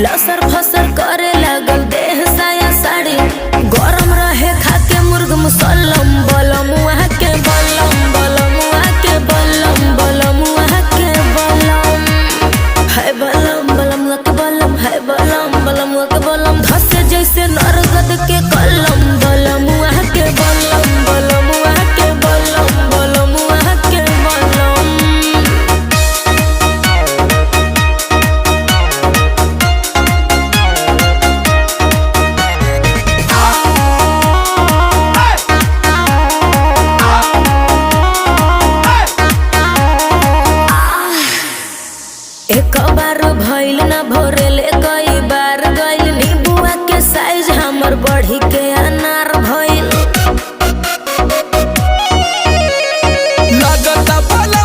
लसर फसर करे लागल देह साया साड़ी। गरम रहे खाके मुर्ग मुसल्लम बलम वहाँ के बलम बलम वहाँ के बलम बलम वहाँ के बलम है बलम बलम वहाँ के बलम है बलम बलम वहाँ के बलम धसे जैसे नरगद के कलम बलम वहाँ के बलम बलम वहाँ के बलम बलम वहाँ के बलम। एक बार भइल ना भोर